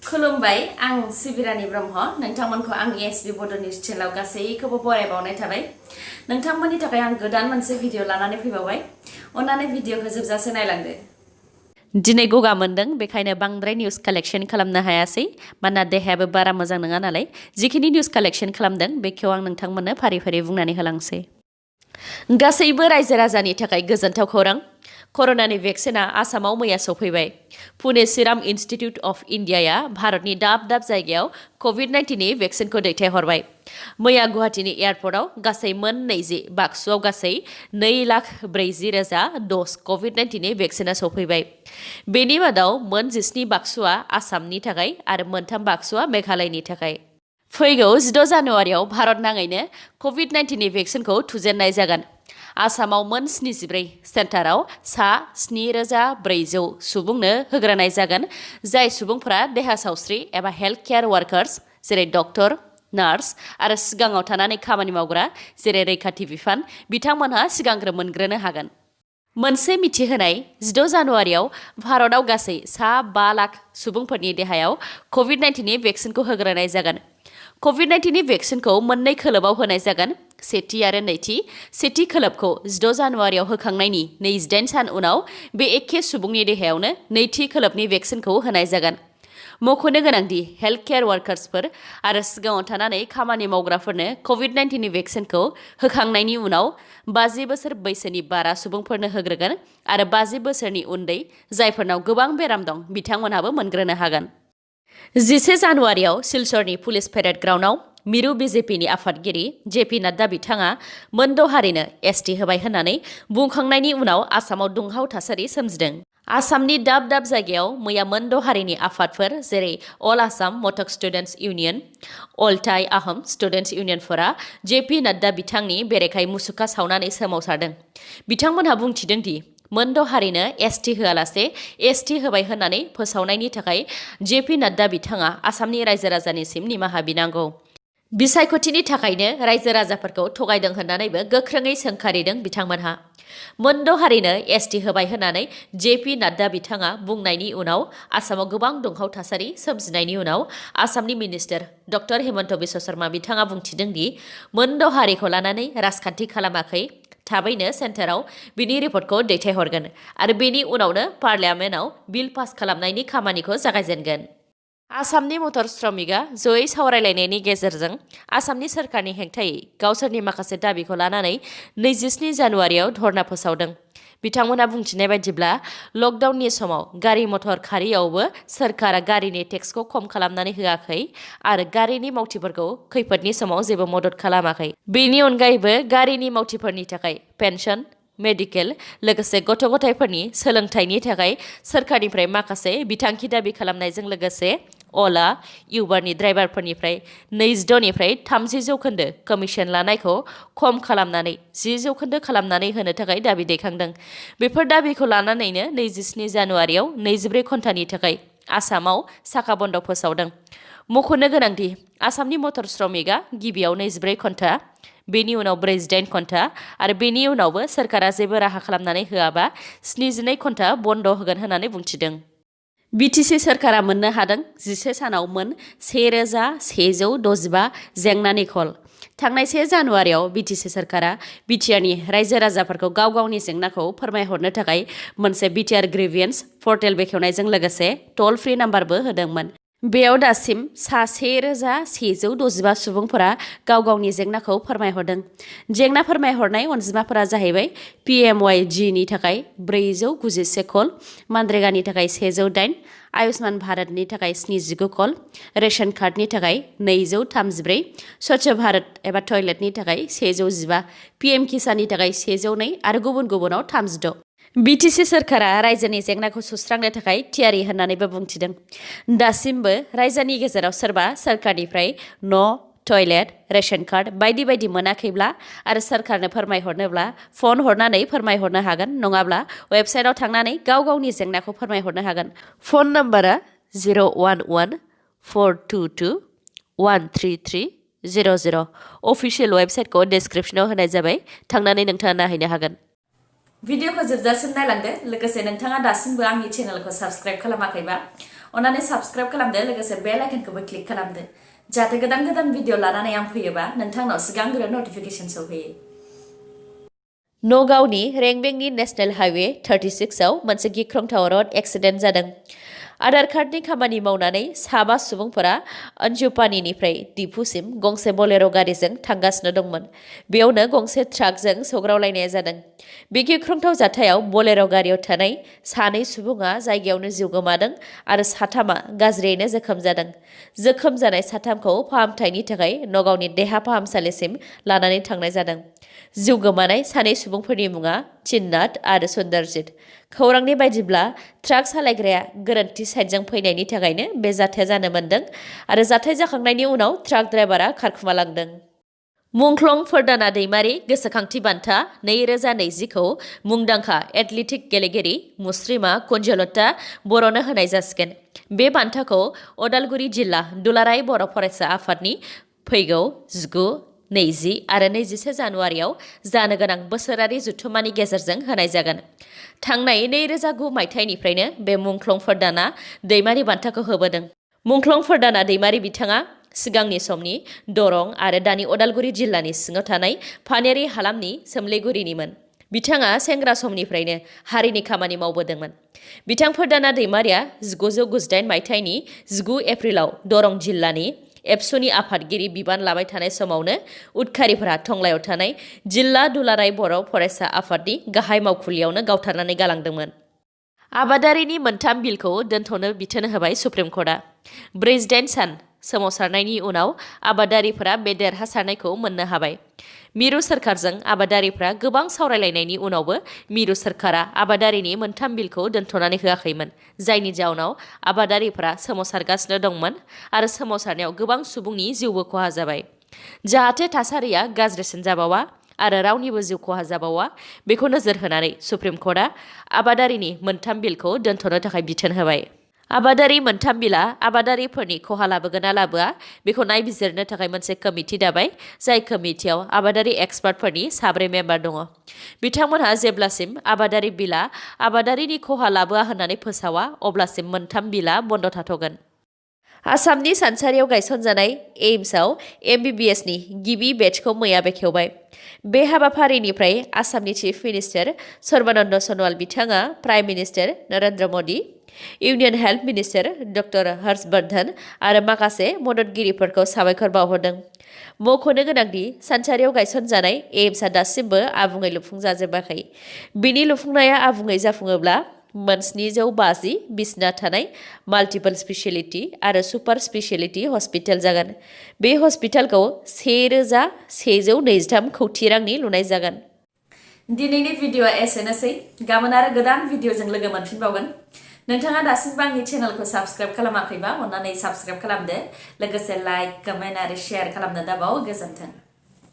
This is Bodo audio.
खुलुमबाय आं सिबिरानि ब्रह्म नोंथांमोनखौ आंनि एसबी बड' निउज चेनेलाव गासैखौबो बरायबावनाय थाबाय। नोंथांमोननि थाखाय आं गोदान मोनसे भिडिअ लानानै फैबावबाय। अन्नानै भिडिअखौ जोबजासे नायलांदो। दिनै गगा मोनदों बेखायनो बांद्राय निउज कालेक्शन खालामनो हायासै मानोना देहायाबो बारा मोजां नङा नालाय। जिखिनि निउज कालेक्शन खालामदों बेखौ आं नोंथांमोननो फारि फारि बुंनानै होलांसै। गासैबो रायजो राजानि थाखाय गोजोनथाव खौरां। कर'नानि भेक्सिना आसामाव मैया सफैबाय। पुणे सिराम इन्स्टिट्युट अफ इन्डियाया भारतनि दाब दाब जायगायाव कभिड-19नि भेक्सिनखौ दैथायहरबाय। मैया गुवाहाटीनि एयारपर्टआव गासै मोन 20, बाक्सुआव गासै 2,40,000 ड'ज कभिड-19नि भेक्सिना सफैबाय। बेनि मादाव मोन 17 बाक्सुआ आसामनि थाखाय आरो मोन 3 बाक्सुआ मेघालयनि थाखाय। फैगौ 6 जानुवारियाव भारत नाङैनो कभिड-19नि भेक्सिनखौ थुजेननाय जागोन। आसामाव मोन 74 सेन्टाराव सा 7,400 सुबुंनो होग्रोनाय जागोन, जाय सुबुंफोरा देहा सावस्रि एबा हेल्थ केयार वार्कार्स जेरै डक्टर, नार्स आरो सिगाङाव थानानै खामानि मावग्रा जेरै रैखाथि बिफान बिथांमोनहा सिगांग्रो मोनग्रोनो हागोन। मोनसे मिथिहोनाय 6 जानुवारियाव भारतआव गासै सा 5 लाख सुबुंफोरनि देहायाव कभिड-19नि भेक्सिनखौ होग्रोनाय जागोन। कभिड-19नि भेक्सिनखौ मोननै खोलोबाव होनाय जागोन, सेथि आरो नैथि। सेथि खोलोबखौ 6 जानुवारियाव होखांनायनि 28 सान उनाव बे एखे सुबुंनि देहायावनो नैथि खोलोबनि भेक्सिनखौ होनाय जागोन। मख'नो गोनांदि हेल्थ केयार वार्कार्सफोर आरो सिगाङाव थानानै खामानि मावग्राफोरनो कभिड-19नि भेक्सिनखौ होखांनायनि उनाव 50 बोसोर बैसोनि बारा सुबुंफोरनो होग्रोगोन आरो 50 बोसोरनि उन्दै जायफोरनाव गोबां बेराम दं बिथांमोनहाबो मोनग्रोनो हागोन। 11 जानुवारियाव सिलचरनि पुलिस पेरेड ग्राउन्डआव मिरु बिजेपिनि आफादगिरि जेपि नाड्डा बिथाङा मोनद' हारिनो एसटि होबाय होननानै बुंखांनायनि उनाव आसामाव दुंहाव थासारि सोमजिदों। आसामनि दाब दाब जायगायाव मैया मोनद' हारिनि आफादफोर जेरै अल आसाम मटक स्टुडेन्टस इउनियन, अलटाइ आहम स्टुडेन्टस इउनियनफोरा जेपि नाड्डा बिथांनि बेरेखायै मुसुखा सावनानै सोमावसारदों। बिथांमोनहा बुंथिदों दि मोनद' हारिनो एसटि होआलासे एसटि होबाय होननानै फोसावनायनि थाखाय जेपि नाड्डा बिथाङा आसामनि रायजो राजानिसिम निमाहा बिनांगौ। बिसायख'थिनि थाखायनो रायजो राजाफोरखौ थगायदों होननानैबो गोख्रोङै सोंखारिदों बिथांमोनहा। मोनद' हारिनो एसटि होबाय होननानै जेपि नाड्डा बिथाङा बुंनायनि उनाव आसामाव गोबां दुंहाव थासारि सोमजिनायनि उनाव आसामनि मिनिस्टार डक्टर हेमन्त बिश्व शर्मा बिथाङा बुंथिदों दि मोनद' हारिखौ लानानै राजखान्थि खालामाखै, थाबैनो सेन्टाराव बिनि रिपर्टखौ दैथायहरगोन आरो बेनि उनावनो पार्लियामेन्टआव बिल पास खालामनायनि खामानिखौ जागायजेनगोन। आसामनि मटर श्रमिकआ जयै सावरायलायनायनि गेजेरजों आसामनि सोरखारनि हेंथायै गावसोरनि माखासे दाबिखौ लानानै 27 जानुवारियाव धर्ना फोसावदों। बिथांमोनहा बुंथिनाय बायदिब्ला लकडाउननि समाव गारि मटर खारियावबो सोरखारा गारिनि टेक्सखौ खम खालामनानै होआखै आरो गारिनि मावथिफोरखौ खैफोदनि समाव जेबो मदद खालामाखै। बेनि अनगायैबो गारिनि मावथिफोरनि थाखाय पेन्सन, मेडिकेल लोगोसे गथ' गथायफोरनि सोलोंथाइनि थाखाय सोरखारनिफ्राय माखासे बिथांखि दाबि खालामनायजों लोगोसे अला, उबारनि ड्राइभारफोरनिफ्राय 26निफ्राय 30% कमिसन लानायखौ खम खालामनानै 10% खालामनानै होनो थाखाय दाबि दैखांदों। बेफोर दाबिखौ लानानैनो 27 जानुवारियाव 24 घन्टानि थाखाय आसामाव साखा बन्द फोसावदों। मख'नो गोनांदि आसामनि मटर श्रमिकआ गिबियाव 24 घन्टा, बेनि उनाव 48 घन्टा आरो बेनि उनावबो सोरखारा जेबो राहा खालामनानै होआबा 72 घन्टा बन्द होगोन होननानै बुंथिदों। बिटिसि सोरखारा मोननो हादों 11 सानाव मोन 1,165 जेंनानि कल। थांनाय 1 जानुवारियाव बिटिसि सोरखारा बिटिआरनि रायजो राजाफोरखौ गाव गावनि जेंनाखौ फोरमायहरनो थाखाय मोनसे बिटिआर ग्रिभियेन्स पर्टेल बेखेवनायजों लोगोसे टल फ्रि नाम्बारबो होदोंमोन। बेयाव दासिम सा 1,165 सुबुंफोरा गाव गावनि जेंनाखौ फोरमायहरदों। जेंना फोरमायहरनाय अनजिमाफोरा जाहैबाय PMYGनि थाखाय 491 कल, मनरेगानि थाखाय 108, आयुष्मान भारतनि थाखाय 79 कल, रेशन कार्डनि थाखाय 234, स्वच्छ भारत एबा टयलेटनि थाखाय 115, PM किसाननि थाखाय 102 आरो गुबुन गुबुनाव 36। बिटिसि सोरखारा रायजोनि जेंनाखौ सुस्रांनो थाखाय थियारि होननानैबो बुंथिदों। दासिमबो रायजोनि गेजेराव सोरबा सोरखारनिफ्राय न', टयलेट, रेशन कार्ड बायदि बायदि मोनाखैब्ला आरो सोरखारनो फोरमायहरनोब्ला फन हरनानै फोरमायहरनो हागोन, नङाब्ला वेबसाइटआव थांनानै गाव गावनि जेंनाखौ फोरमायहरनो हागोन। फन नम्बरा 011-422-13300। अफिसियेल वेबसाइटखौ डिसक्रिपसनाव होनाय जाबाय, थांनानै नोंथाङा नायहैनो हागोन। भिडिअखौ जोबजासिम नायलांदो, लोगोसे नोंथाङा दासिमबो आंनि चेनेलखौ साबस्क्राइब खालामाखैबा अन्नानै साबस्क्राइब खालामदो लोगोसे बेल आइकनखौबो क्लिक खालामदो जाहाथे गोदान भिडिअ लानानै आं फैयोबा नोंथांनाव सिगांग्रो नटिफिकेसन सौहैयो। नगावनि रेंबेंनि नेशनेल हाइवे 36आव मोनसे गिख्रंथाव रड एक्सिडेन्ट जादों। आधार कार्डनि खामानि मावनानै 7 सुबुंफोरा अन्जुपानिनिफ्राय दिफुसिम गंसे बलेर' गारिजों थांगासिनो दंमोन। बेयावनो गंसे ट्राकजों सौग्रावलायनाय जादों। बे गिख्रंथाव जाथायाव बलेर' गारियाव थानाय 2 सुबुङा जायगायावनो जिउ गोमादों आरो 3 गाज्रियैनो जोखोम जादों। जोखोम जानाय 3खौ फाहामथायनि थाखाय नगावनि देहा फाहामसालिसिम लानानै थांनाय जादों। जिउ गोमानाय 2 सुबुंफोरनि मुङा चिन्नाथ आरो सुन्दरजित। खौरांनि बायदिब्ला ट्राक सालायग्राया गोरोन्थि साइडजों फैनायनि थाखायनो बे जाथाया जानो मोन्दों आरो जाथाय जाखांनायनि उनाव ट्राक ड्राइभारा खारखुमालांदों। मुंख्लं फर्दाना दैमारि गोसोखांथि बान्था 2020खौ मुंदांखा एथलेटिक गेलेगिरि मुस्रिमा कुन्जलता बर'नो होनाय जासिगोन। बे बान्थाखौ अदालगुरि जिल्ला दुलाराय बर' फरायसा आफादनि फैगौ 19, 20 आरो 21 जानुवारियाव जानो गोनां बोसोरारि जथुम्मानि गेजेरजों होनाय जागोन। थांनाय 2009 मायथाइनिफ्रायनो बे मुंख्लं फर्दाना दैमारि बान्थाखौ होबोदों। मुंख्लं फर्दाना दैमारि बिथाङा सिगांनि समनि दरं आरो दानि अदालगुरि जिल्लानि सिङाव थानाय फानेरि हालामनि सोमलेगुरिनिमोन। बिथाङा सेंग्रा समनिफ्रायनो हारिनि खामानि मावबोदोंमोन। बिथां फर्दाना दैमारिया 1998 मायथाइनि 19 एप्रिलाव दरं जिल्लानि एबसुनि आफादगिरि बिबान लाबाय थानाय समावनो उदखारिफोरा टंलायाव थानाय जिल्ला दुलाराय बर' फरायसा आफादनि गाहाय मावखुलियावनो गावथारनानै गालांदोंमोन। आबादारिनि 3 बिलखौ दोनथ'नो बिथोन होबाय सुप्रिम कर्टआ। 48 सान सोमावसारनायनि उनाव आबादारिफोरा बे देरहासारनायखौ मोननो हाबाय। मिरु सोरखारजों आबादारिफ्रा गोबां सावरायलायनायनि उनावबो मिरु सोरखारा आबादारिनि 3 बिलखौ दोनथ'नानै होआखैमोन, जायनि जाउनाव आबादारिफ्रा सोमावसारगासिनो दंमोन आरो सोमावसारनायाव गोबां सुबुंनि जिउबो खहा जाबाय। जाहाथे थासारिया गाज्रिसिन जाबावा आरो रावनिबो जिउ खहा जाबावा बेखौ नोजोर होनानै सुप्रिम कर्टआ आबादारिनि 3 बिलखौ दोनथ'नो थाखाय बिथोन होबाय। आबादारि 3 बिला आबादारिफोरनि खहा लाबोगोन ना लाबोआ बेखौ नायबिजिरनो थाखाय मोनसे कमिटि दाबाय, जाय कमिटियाव आबादारि एक्सपार्टफोरनि 7 मेम्बार दङ। बिथांमोनहा जेब्लासिम आबादारि बिला आबादारिनि खहा लाबोआ होननानै फोसावा अब्लासिम 3 बिला बन्द थाथ'गोन। आसामनि सानसारियाव गायसनजानाय एइम्सआव MBBSनि गिबि बेचखौ मैया बेखेवबाय। बे हाबाफारिनिफ्राय आसामनि चिफ मिनिस्टार सर्बानन्द सन'वाल बिथाङा prime minister Narendra Modi, union health minister doctor Harshvardhan आरो माखासे मददगिरिफोरखौ साबायखर बावहरदों। मख'नो गोनांदि सानसारियाव गायसनजानाय एइम्सआ दासिमबो आबुङै लुफुंजाजोबाखै। बिनि लुफुंनाया आबुङै जाफुङोब्ला 750 बिसना थानाय माल्टिपल स्पेशियलिटि आरो सुपार स्पेशियलिटि हस्पिटाल जागोन। बे हस्पिटालखौ 1123 कौटि रांनि लुनाय जागोन। दिनैनि भिडिअआ एसेनोसै। गाबोन आरो गोदान भिडिअजों लोगो मोनफिनबावगोन। नोंथाङा दासिमबो आंनि चेनेलखौ साबस्क्राइब खालामाखैबा अन्नानै साबस्क्राइब खालामदो। लोगोसे लाइक, कमेन्ट आरो शेयार खालामनो दाबाव। गोजोन्थों।